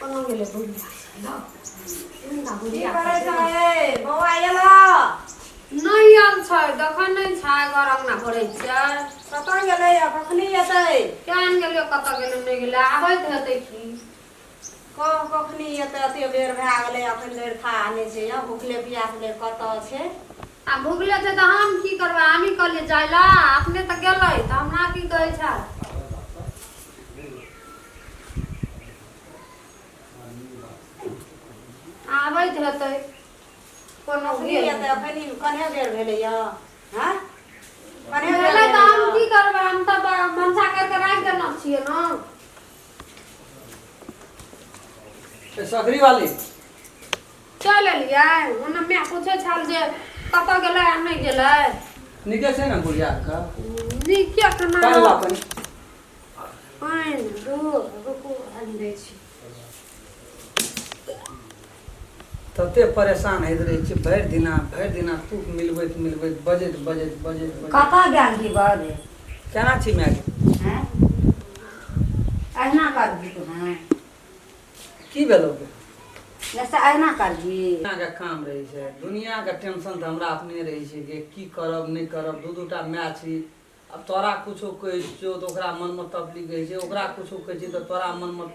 कोनो गेलै बुढ़िया से लौ की बुढ़िया करै छै बौआ एलो? नहि आयल छै, देखै नहि छै, घर अंगना भरै छियै। कतऽ गेलै आ कखनी एतै? केहन गेलै, कतऽ गेलै, नहि गेलै, आबैत हेतै की। कह कखनी एतै? एते बेर भए गेलै, अखन धरि थाह नहि छै। यौ, भुखले प्यासले कतऽ छै? आ भुखले छै तऽ हम की करबै? हमही कहलियै जाय लए, अपने तऽ गेलै तऽ हमरा की कहै छै? आबैत हेतै कोनो। कखनी एतै? अखन कने बेर भेलैया? हँ, कने बेर भेलै तऽ हम भेलैया? की करबै? हम तऽ भनसा करि कऽ राखि देने छियै ने। ए, सकरी वाली। चलि एलियै। ओना माय पूछै छल जे कतऽ गेलै आ नहि गेलै। नीके छै ने बुढ़िया के? नीके खाना। पानि ला, पानि। पानि रुकू, आनि दै छी। तते परेशान होइत रहै छियै भरि दिना, भरि दिना तुक मिलबैत मिलबैत, बजैत बजैत बजैत बजैत। कतऽ गेल ही बड़? केना छी माय? हैं, अहिना करबही तू? हैं? की भेलौ गे? जैसे अहिना करबही? दुनियाके काम रहै छै, दुनियाके टेंशन तऽ हमरा अपने रहै छै कि की करब, नहि करब। दू दूटा माय छी। आब तोरा कुछो कहै छियौ तऽ ओकरा मनमे तकलीफ रहै छै, ओकरा कुछो कहै छियै तऽ तोरा मनमे।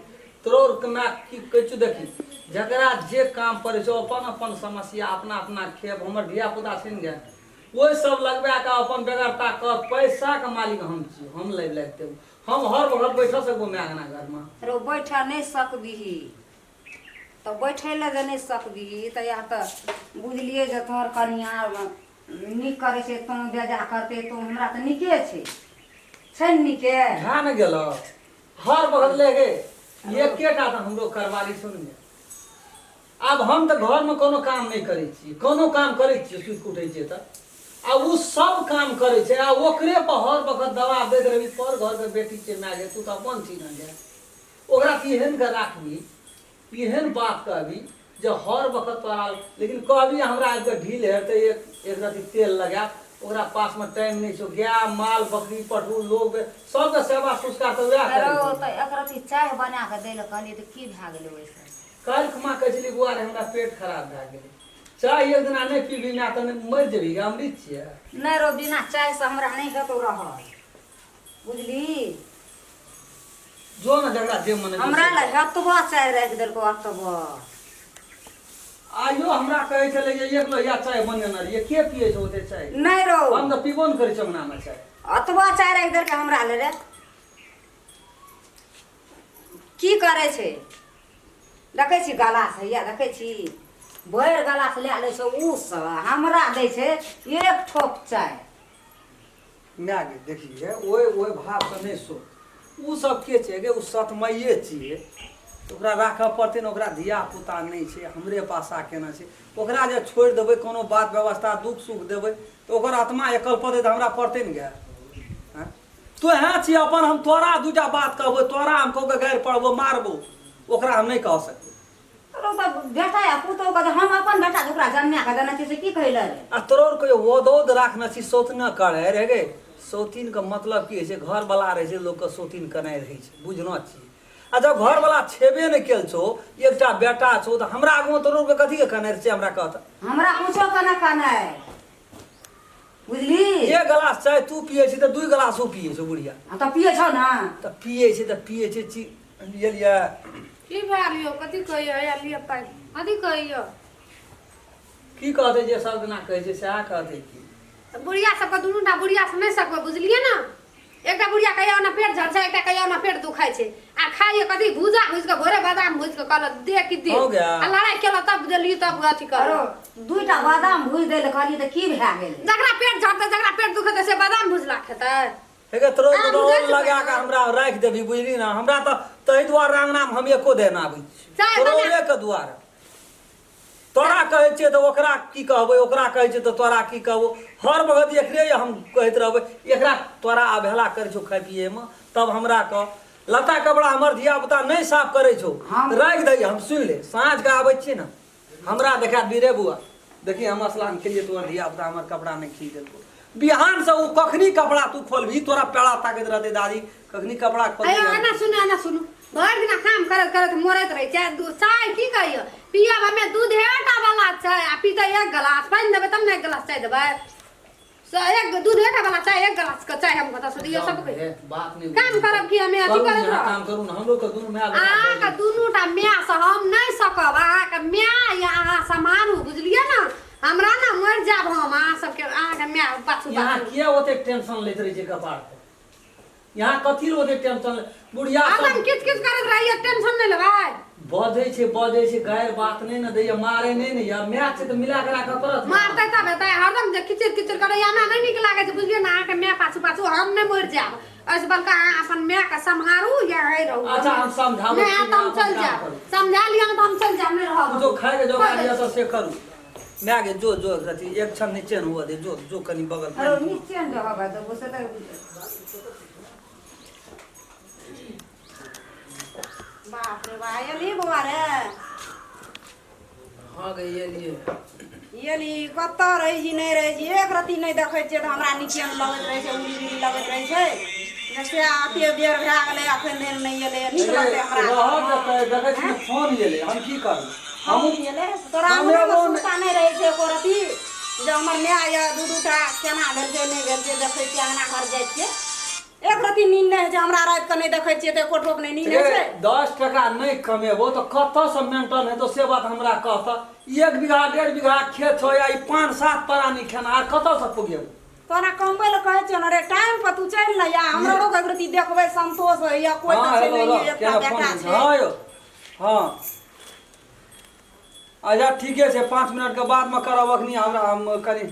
तोरो माय की कहै छियौ, देखी, जकरा जे काम पड़ै छै, अपन अपन समस्या, अपना अपना खेप। हमर धियापुता छै ने गे, ओहि सब लगबा कऽ अपन बेगरता कर। पैसाके मालिक हम छी, हम लाबि लाबि देब। हम हर वक्त बैठऽ सकबो माय अंगना घरमे? रो, बैठऽ नहि सकबिही तऽ बैठै लए जे नहि सकबिही तऽ इएह तऽ बुझलियै जे तोहर कनियाँ नीक करै छै, तोँ बेजा करतै। तोँ हमरा तऽ नीके छै, छै ने नीके? भए ने गेलौ। हर बगल ले गे, एकेटा तऽ हमरो करवाली छौ ने। आब हम तऽ घरमे कोनो काम नहि करै छी, कोनो काम करै छियै, सुति कऽ उठै छियै तऽ आ ओ सब काम करै छै आ ओकरे पर हर वक्त दबाब दैत रहबी। पर घरके बेटी छै माय गे, तू तऽ अपन छी ने गे। ओकरा तऽ एहन कऽ राखबी, एहन बात कहबी जे हर वक्त तोरा। लेकिन कहबी हमरा आबि कऽ ढील हेतै, एक एक रत्ती तेल लगायब, ओकरा पासमे टाइम नहि छौ। गाय माल बकरी पठू लोग सबके सेवा सुस्कार तऽ वएह करै रौ छै। तऽ एक रत्ती चाय बना कऽ दै लए कहलियै तऽ की भए गेलै ओहिसँ? काल्हि माँ कहै छली, बौआ रे, हमरा पेट खराब भए गेलै, चाय एक दिना नहि पीबी ना तऽ मरि जेबही? अमृत छियै? नहि रौ, बिना चायसँ हमरा नहि हेतौ रहल, बुझली? जो ने, जकरा जे मन। हमरा लए एतबा चाय राखि देलकौ, एतबा। आइयो हमरा कहै छलै जे एक लोहिया चाय बनेने रहियै, के पियै छै ओते चाय? नहि रौ। हम तऽ पीबो नहि करै छी अंगनामे चाय। एतबा चाय राखि देलकै हमरा लए रे। की करै छै? देखै छी गलास, हैया देखै छी, भरि गलास लए लै छै उ सब, हमरा दै छै एक ठोप चाय। माय गे, देखिए, ओहि ओहि भावसँ नहि सोच। ओ सब के छै गे? ओ सतमैये छियै, ओकरा राखऽ पड़तै ने। ओकरा धिया पुता नहि छै, हमरे पासा केना छै। ओकरा जे छोड़ि देबै, कोनो बात व्यवस्था दुःख सुख देबै तऽ ओकर आत्मा एकल पड़तै तऽ हमरा पड़तै ने गे। आँय? तोहें छी अपन, हम तोरा दूटा बात कहबो, तोरा हम कहू के गारि पढ़बो, मारबो, ओकरा हम नहि कह सकबो। तोरो तऽ बेटा आ पुतोह के हम अपन बेटा ओकरा जन्मा के देने छियै से की कहै लए रे? आ तोरो कहियो वदौद राखने छी सौतिन करे रे गे? सौतिन के मतलब की होइ छै? घरवला रहै छै, लोकके सौतिन केनाइ रहै छै, बुझना छी। आ जब घरवला छेबे नहि केल छौ, एकटा बेटा छौ, तऽ हमरा आगूमे तोरो के कथी के केनाइ छै, हमरा कहत? हमरा कुछो के नहि कहनाइ, बुझली? एक गिलास चाय तू पियै छी तऽ दू गिलास ओ पियै छौ बुढ़िया। आ तऽ पियै छौ ने? तऽ पियै छै तऽ पियै छै। ची लिअ। की भए लियौ? कथी कहैया? हैया लिअ पानि। कथी कहैया? की कहतै? जे सब दिना कहै छै सएह कहतै की। तऽ बुढ़िया सबके दुनू टा बुढ़िया से नहि सकबै, बुझलियै ने? एकटा बुढ़िया कहिया ओना पेट झड़ छै, एकटा कहिया ओना पेट दुखाइ छै आ खाइए कथी? भूजा भूजि कऽ, भोरे बादाम भूजि कऽ कहलक दे कि दे। हो गया। आ लड़ाइ केलक तब देली, तब अथी आरो करल। दूटा बादाम भूजि दै लए कहलियै तऽ की भए गेलै? जकरा पेट झड़तै, जकरा पेट दुखेतै, से बादाम भुजला खेतै? हे गे, तोरो आब रोल बुझै छी लगा कऽ बादाम। हमरा राखि देबही, बुझली ने? हमरा तऽ ताहि दुआरे अंगनामे हम एको देर नहि आबै छी। चाय बना। तोरे के दुआरे। तोरा कहै छियै तऽ ओकरा की कहबै, ओकरा कहै छियै तऽ तोरा की कहबो। हर वक्त एकरे हम कहैत रहबै एकरा। तोरा अवहेला करै छौ खाइ पियैमे, तब हमरा कह। लत्ता कपड़ा हमर धिया पुता नहि साफ करै छौ, राखि दै। हम सुनि ले, साँझके आबै छियै ने, हमरा देखा दी रे बौआ, देखी, हम असलान केलियै, तोहर धिया पुता हमर कपड़ा नहि खींच देलको। बिहानसँ ओ कखनी कपड़ा तू खोलबही, तोरा पेड़ा ताकैत रहतै, दादी कखनी कपड़ा अयो खोलबही। एना सुनू, एना सुनू। भरि दिना काम करैत करैत मरैत रहै छै। चाय की कहियो पियब, हमे दूध टा वाला चाय आ पीतै एक गिलास पानि देबै तब ने एक गिलास चाय देबै। से एक दूध टा वाला चाय एक गिलास के चाय हम कतऽ से दियौ सबके? हे, बात नहीं काम करब कि हमे अथी करू करैत ने, रहब? काम करू ने, हमरो के दुनू माय बेटा अहाँके दुनू टा माय से हम नहि सकब। अहाँके माय या अहाँ सम्हारू, बुझलियै ने? हमरा ने मरि जायब हम अहाँ सबके, अहाँके माय पाछू यहाँ पाछू। किया ओतेक टेंशन लैत रहै छै कपार पर? यहाँ कथी लए ओतेक टेंशन बुढ़िया हरदम सब किच किच करैत रहैया, टेंशन नहि लेबै। बजै छै, बजै छै, गारि बात नहि ने दैया, मारे नहि ने या, माय छै तऽ मिला के राखऽ पड़त ने। मारतै तब हेतै। हरदम जे किचिर किचिर करैया, हमरा नहि नीक लागै छै, बुझलियै ने? अहाँके माय पाछू पाछू हम नहि मरि जायब। एहिसँ बल्कि अहाँ अपन मायके सम्हारू या एहि रहू। अच्छा, हम समझाबै नहि छी, हैत तऽ हम अहाँ अपन चलि काम जायब। करू। समझा लिअ ने तऽ हम चलि जायब, नहि रहब। जो खाय के जोगाड़ कऽ दै यऽ तऽ से करू। माय गे, जो जो अथी एक क्षण नीचे ने हुअ दे, जो जो कनि बगल अरे नीचे ने रहब तऽ से तऽ बाप रे बा, एली बौआ रे? हाँ गे, एलियै। एली? कतऽ रहै छी, नहि रहै छी, एक रत्ती नहि देखै छियै तऽ हमरा नीचे मे लगैत रहै छै, उड़ी उड़ी लगैत रहै छै जे से एते बेर भए गेलै, एखन धरि नहि एलै। नीक लगतै हमरा? रहब जतऽ देखै छी ने, फोन एलै, हम की करब? हमहूँ हमहूँ एलै। तोरा कमेबो हमरो नहि। सुरता नहि रहै छै एको रत्ती जे हमर माय यऽ, दू दू टा केना भेल छै, नहि भेल छै। देखै छियै, अङ्गना घर जाइ छियै, एक रत्ती नींद नहि होइ छै हमरा। राति कऽ नहि देखै छियै तऽ एको ठोप नहि नींद होइ छै। 10 टका नहि कमेबो तऽ कतऽसँ मेंटेन हेतौ, से बात हमरा कहतऽ। 1 बीघा 1.5 बीघा खेत छौ या ई पाँच सात प्राणी खेनहार कतऽसँ पुगेबो? तोरा कमबै लए कहै छियौ ने रे, टाइम पर तू चलि ने या, हमरो एक रत्ती देखबै, संतोष होइया। कोइ हाँ तऽ छै हेलो नहि, रह एकटा केना फोन बेटा करै छै। हाँ यौ, हाँ, अच्छा ठीके छै, 5 मिनटके बादमे करब। अखनी हमरा हम कनि,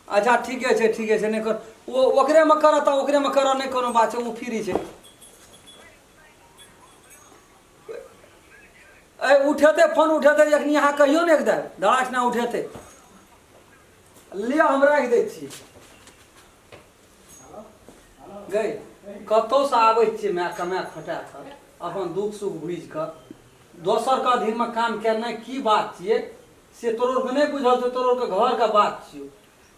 अच्छा ठीके छै, ठीके छै। नहि कर, ओ ओकरेमे करऽ तऽ ओकरेमे करऽ, नहि कोनो बात छै, ओ फ्री छै। ए उठेतै फोन, उठेतै जखनी। अहाँ कहियौ ने, एकदम धड़ाक ना उठेतै। लिअ, हम राखि दै छी। गई, कतहुसँ आबै छियै माय कमा खटा कऽ, अपन दुःख सुख बुझि कऽ दोसरके अधीनमे काम केनाइ की बात छियै से तोरो आरके नहि बुझल छौ। तोरो आरके घरके बात छियौ।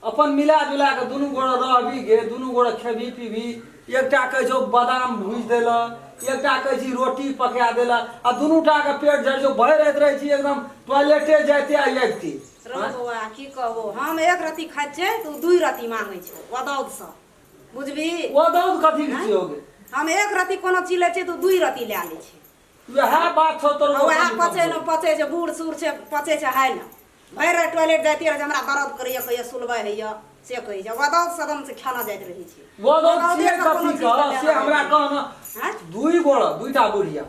अपन मिला जुला कऽ दुनू गोरे रहबी गे, दुनू गोरे खेबही पीबही। एकटा कहै छौ बादाम भूजि देलक, एकटा कहै छी रोटी पका देलक, आ दुनू टाके पेट झड़ि छौ, भरि राति रहै छी एकदम टॉयलेटे जाइते आ अबिते। रौ बौआ, की कहबो, हम एक रत्ती खाइ छियै तऽ ओ दुइ रत्ती मांगै छौ अदौदसँ, बुझबी? ओ दौद कथी के छियौ गे? हम एक रत्ती कोनो चीज लै छियै तऽ ओ दुइ रत्ती लए लै छै। वएह बात छौ तोर। आ वएह पचै ने पचै छै, बूढ़ सूढ़ छै, पचै छै हाय ने। भरि राति टॉयलेट जाइते रहै छै, हमरा दर्द करैया कहिया, सुलबै होइया से कहै छै। अदौद सदम से खाना जाइत रहै छै। ओ दौद अदौदे छियै से कोनो कथी चीज के के से हमरा कह ने। आँय? दुई गोड़ा दुईटा बुढ़िया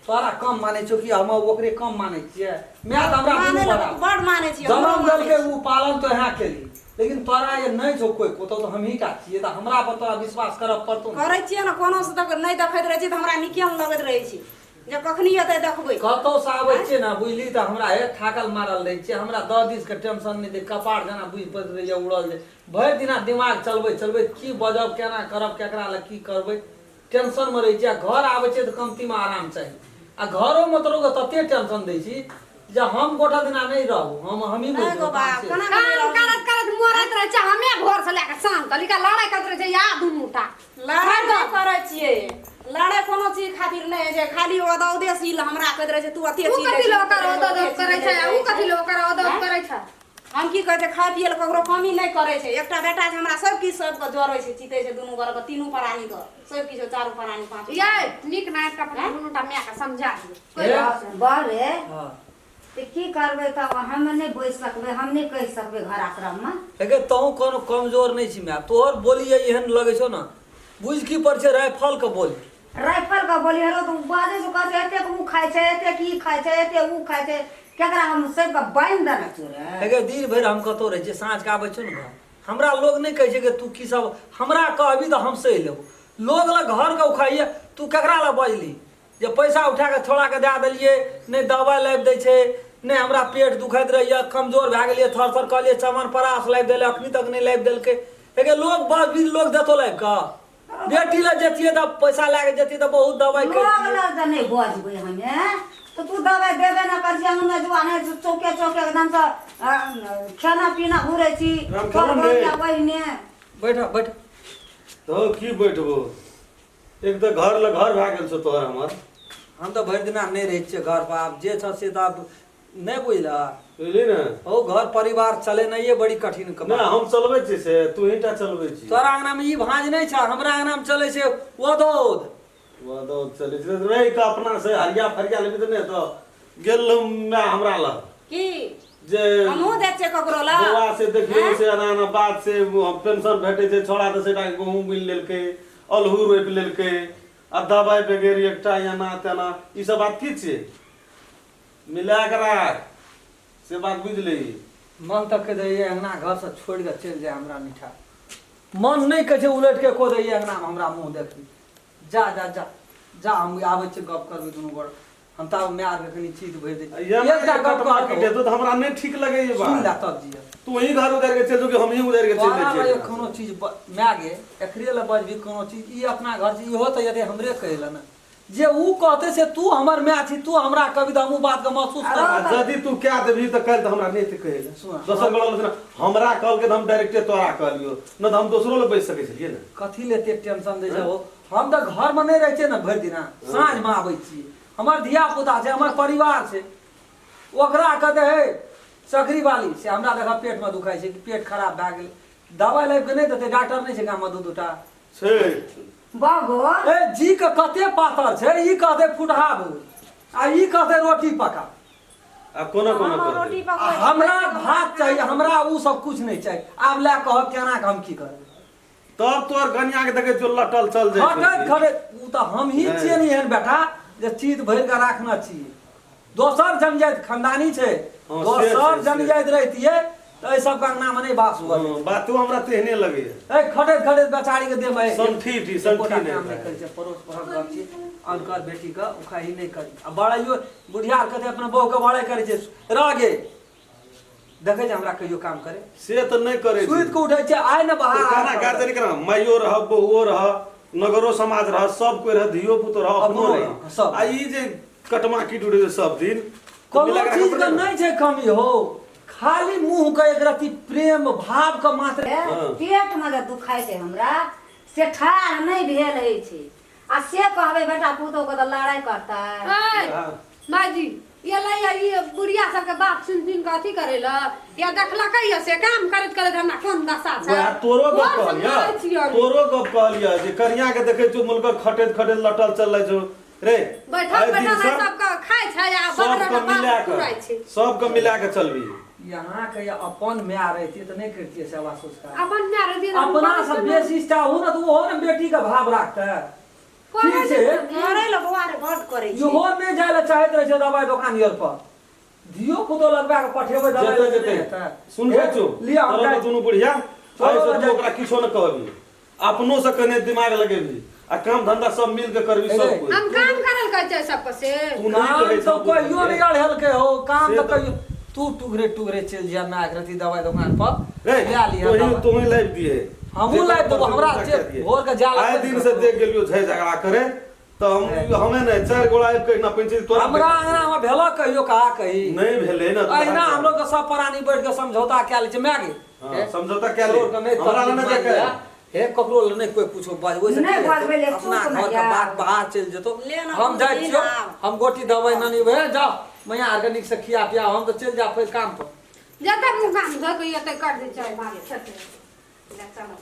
तोरा कम मानै छौ कि हम ओकरे कम मानै छियै? माय तऽ हमरा दुनू मानै लए बराबर। बड़ मानै छियै, हमरो जनम मानै देलकै छी। ओ, पालन तो यहाँ केली, लेकिन तोरा ये नहि छौ कोइ कोतौ, तऽ हमही टा छियै, तऽ हमरा पर तोरा विश्वास करऽ पड़तौ ने। करै छियै ने, कोनो से तक नहि देखैत रहै छी तऽ हमरा नीके नहि लगैत रहै छै जे कखनी एतै देखबै। कतौसँ आबै छियै ने बुझली, तऽ हमरा हे थाकल मारल रहै छियै। हमरा दस दिसके टेंशन नहि दै, कपार जेना बुझि पड़ैत रहैए उड़ल जे। भरि दिना दिमाग चलबैत चलबैत की बजब, केना करब, केकरा लए की करबै, टेंशनमे रहै छियै। आ घर आबै छियै तऽ कमतीमे आराम चाही, आ घरोमे तोरो तते टेंशन दै छी जे हम गोटा दिना नहि रहू, हम हमही नहि गो बाप, केना के नहि काम रहबी? करत करत मरैत रहै छै। हमे भोर से लए कऽ साँझ तक लड़ाइ करैत रहै छै या दुनू टा। लड़ाइ नहि करै छियै, लड़ाइ कोनो चीज खातिर नहि होइ छै, खाली अदौदे सील हमरा कहैत रहै छै तू अते उ चीज कथी लै लए छी, ओकर तू अदौ अते चीज करै लै छै आ उ छी। कथी लए ओकर अदौ करै छै? हम की कहै छै, खाय पियै लए ककरो कमी नहि करै छै। एकटा बेटा छै हमरा, सब किछु सबके जोड़ै छै, चितै छै, दुनू गोरे के, तीनू प्राणी के सब किछु, चारू प्राणी, पाँच। यै, नीक नाक अपन दुनू टा माय के समझा दियौ कोइ बात नहि। बारे हँ। तऽ की करबै तब? हम नहि बैस सकबै, हम नहि कहि सकबै घर आश्रममे। हे, तहूँ कोनो कमजोर नहि छी माय। तोहर बोली एहन लगै छौ ने, बुझ की पड़ छै, राइफल के बोली। राइफल के बोली हलो तऽ बाजै छै, कहै छै एतेक उ खाइ छै, एतेक ई खाइ छै, एतेक उ खाइ छै। केकरा हम सबके बान्हि देने छियौ रे? हे, दिन भरि हम कतहु रहै छियै, साँझके आबै छियौ ने घर, हमरा लोग नहि कहै छै कि तू की सब हमरा कहबी तऽ हम सहि लेबो। लोग लग घरके उखाइए। तू केकरा लग बजली जे पैसा उठा कऽ छोड़ा कऽ दए देलियै, नहि दबाइ लाबि दै छै, नहि हमरा पेट दुखाइत रहैए, कमजोर भए गेलियै, थर थर कहलियै चमन परास लाबि देलै, अखनी तक नहि लाबि देलकै। हे, लोग बस बीर लोग देतो लाबि कऽ? बेटी लग जतियै तऽ पैसा लए कऽ जतियै तऽ बहुत दबाइ लोग करितियै। लग तऽ नहि बजबै हमे तऽ तू दबाइ देबे ने कर छी। हमे जुआने चौके चौके एकदम से खाना पीना घुरै छी। राम खेलौन रे। बहिने। बैठ बैठ। तो की बैठबो? एक तऽ घर लग घर भए गेल छौ तोहर हमर। हम तऽ भरि दिना नहि रहै छियै घर पर, आब जे छौ से तऽ आब नहि बुझलह। बुझली ने? ओ घर परिवार चलेनाइए बड़ी कठिन के नहि बात। हम चलबै छी से तू ही टा चलबै छी। तोरा अंगना मे ई भाँज नहि छ, हमरा अंगना मे चलै छै ओदौद। ओदौद चलै छै रहि कऽ अपना से हरिया फरिया लेबी तऽ नहि तऽ गेल रहूँ माय हमरा लग की जे हमहूँ दै छियै ककरो लग। बौआ से देखियौ से एना एना बात से पेंशन भेटै छै, छौड़ा तऽ सेटा गहूँम बुनि लेलकै, अल्हू रोपि लेलकै आ दबाइ बगैर एकटा एना तेना, ई सब बात की छियै? मिला कऽ राख से बात बुझि लही। मन तऽ कहि दैए अङ्गना घरसँ छोड़ि कऽ चलि जाय हमरा मीठा, मन नहि कहै छै उलटि कऽ कऽ दैए अङ्गनामे हमरा मुँह देखी। जा जा जा जा, हम आबै छियै गप करबै दुनू गोर। हम तऽ माय आरके कनि चीत भरि दै छियै। एकटा गप कहब तऽ हमरा नहि ठीक लगैए बात। सुन ले तब जिय। तू ही घर उधारि के चलि जो कि हमही उधारि के चलि जाइ छियै? कोनो चीज माय गे एकरे लए बजबी कोनो चीज, ई अपना घर छै, इहो तऽ यदि हमरे कहै लए ने जे ऊ कहते से तू हमर माय छी, तू हमरा कहबी तऽ हम ऊ बातके महसूस करबै। यदि तू कए देबही तऽ काल्हि तऽ हमरा नहि एते कहै लए। दोसर गोड़ा लग हमरा कहलकै तऽ हम डायरेक्टे तोरा कहलियौ, नहि तऽ हम दोसरो लग बैस सकै छलियै ने। कथी लए एते टेंशन दै छै हो? हम तऽ घरमे नहि रहै छियै ने भरि दिना, साँझमे आबै छियै। हमर धिया पुता छै, हमर परिवार छै, ओकरा कहतै हे सकरी वाली से हमरा देखऽ पेटमे दुखाइ छै कि पेट खराब भए गेलै, दबाइ लाबि कऽ नहि देतै? डॉक्टर नहि छै गाममे दू दूटा छै। बाबो ए जी के कते पातर छै, ई कहतै फुटहा भूज आ ई कहतै रोटी पका। आ कोना कोना हमर रोटी करतै? पकबै। हमरा भात चाही, हमरा उ सब कुछ नहि चाही। आब लए कहब केना के हम की करबै? तब तोहर कनिया के देखै छियौ लटल चल जाइ खटैत छै। खटैत उ तऽ हमही छियै ने एहन बेटा जे चीत भरि कऽ राखने छियै। दोसर जनजाति खानदानी छै, हँ, से दोसर छै, से। जनजाति रहितियै तऽ एहि सबके अंगनामे नहि बास हुअ हँ, बातो हमरा तेहने लगैया। ए खटैत खटैत बेचारी के देह में संठी ठी, संठी एकोटा नहि काम नहि खाय। करै छै। पड़ोस परक गप छियै, अनकर बेटी के उखाही नहि करी। आ बड़ाइयो बुढ़िया आर कहतै अपना बहू के बड़ाइ करै छै, रह गे देखै छै हमरा कहियो काम करे से तऽ नहि करै छै। सुति के उठै छै आइ ने बाहर खाना गार्जियन केना माइयो रह, बहुओ रह, नगरो समाज रह, सब कोइ रह, धियो पुतो रह, अपनो अपनो रह रह, सब। आ ई जे कटमा कीट उड़े छै सब दिन कोनो चीज के नहि छै कमी हो, खाली मुंह के एक रति प्रेम भाव के मात्र। पेट में जे दुखाइ छै हमरा से ठाढ़ नहि भेल होइ छै, आ से कहबै बेटा पुतोह के तऽ लड़ाइ करतै। माजी ये लैया ई बुढ़िया सबके बात सुनि सुनि कऽ अथी करै लए या देखलकै या से काम करैत करैत हमरा कोन दशा छै। वएह तोरो गप घर कहलियऽ, सम्हारै छियै। तोरो गप कहलियऽ जे कनिया के देखै छियौ मुलकक खटैत खटैत लटल चललै छौ रे। बैठल एहि बैठल दिनसँ सबके खाइ छै आ सबके बगरक बात मिला पुराइ कऽ छै। सबके मिला कऽ चलबी। यहाँ के अपन माय रहितियै तऽ नहि करितियै सेवा संस्कार। अपन माय रहितियै तऽ हम अपना करै से छियै ने। बेसी चाहू ने तऽ ओहो ने बेटी के भाव राखतै। करै ठीक छै। करै लए बौआ रे बड करै छै। इहो नहि जाय लए चाहैत रहै छै दबाइ दोकान आर पर, धियो पुतो लगबा के पठेबै दबाइ जेतै लए जेतै नहि हेतै। सुनबै छौ लिअ हम तोरा जाइ दुनू बुढ़िया चलो आइ से ना तू जाइ। ओकरा किछो नहि कहबी, अपनो से कने दिमाग लगेबी आ काम धंधा सब मिल के करबी ए सब रे। कोई। हम काम करल कहै छै सबके से। तू नहि काम कहै तऽ छौ कहियो नहि अढ़ेलकै हो, काम से तऽ तऽ- कहियो। तू टुकरे टुकरे चलि जा मायके रति दबाइ दोकान पर रे लए लिहऽ तोही दबाइ। तोही लाबि दिहे। हमहूँ लाबि देबो, हमरा जे भोर के जाल आइ दिन से देख गेलियो झै झगड़ा करे तऽ हम हमे नहि चारि गोड़ा आबि कऽ एना पंचायत तोरा हमरा अंगना में भेलो कहियो कहा कही नहि भेलै ने तोरा। अहिना हम लोग के सब प्राणी बैठ के समझौता कए लै छै माय गे। हाँ, समझौता कए ले। छोड़ के नहि हमरा लग तकलीफ नहि मानि लिअ। हे ककरो लग नहि कोई पूछो बाज ओहिसँ नहि की हेतै? बजबै ले, अपना चुप घर के ने बात जाउ। बाहर चलि जेतौ। ले ना हम जाइ बुझी छियौ, ना आब। हम गोटी दवाइ ननी भे जाओ मैया आरके नीक से खिया पिया, हम तऽ चलि जाब फेर काम पर। जतऽ मुँह कान धोके एतै कर दै छै मारे खेतै। ले चलो।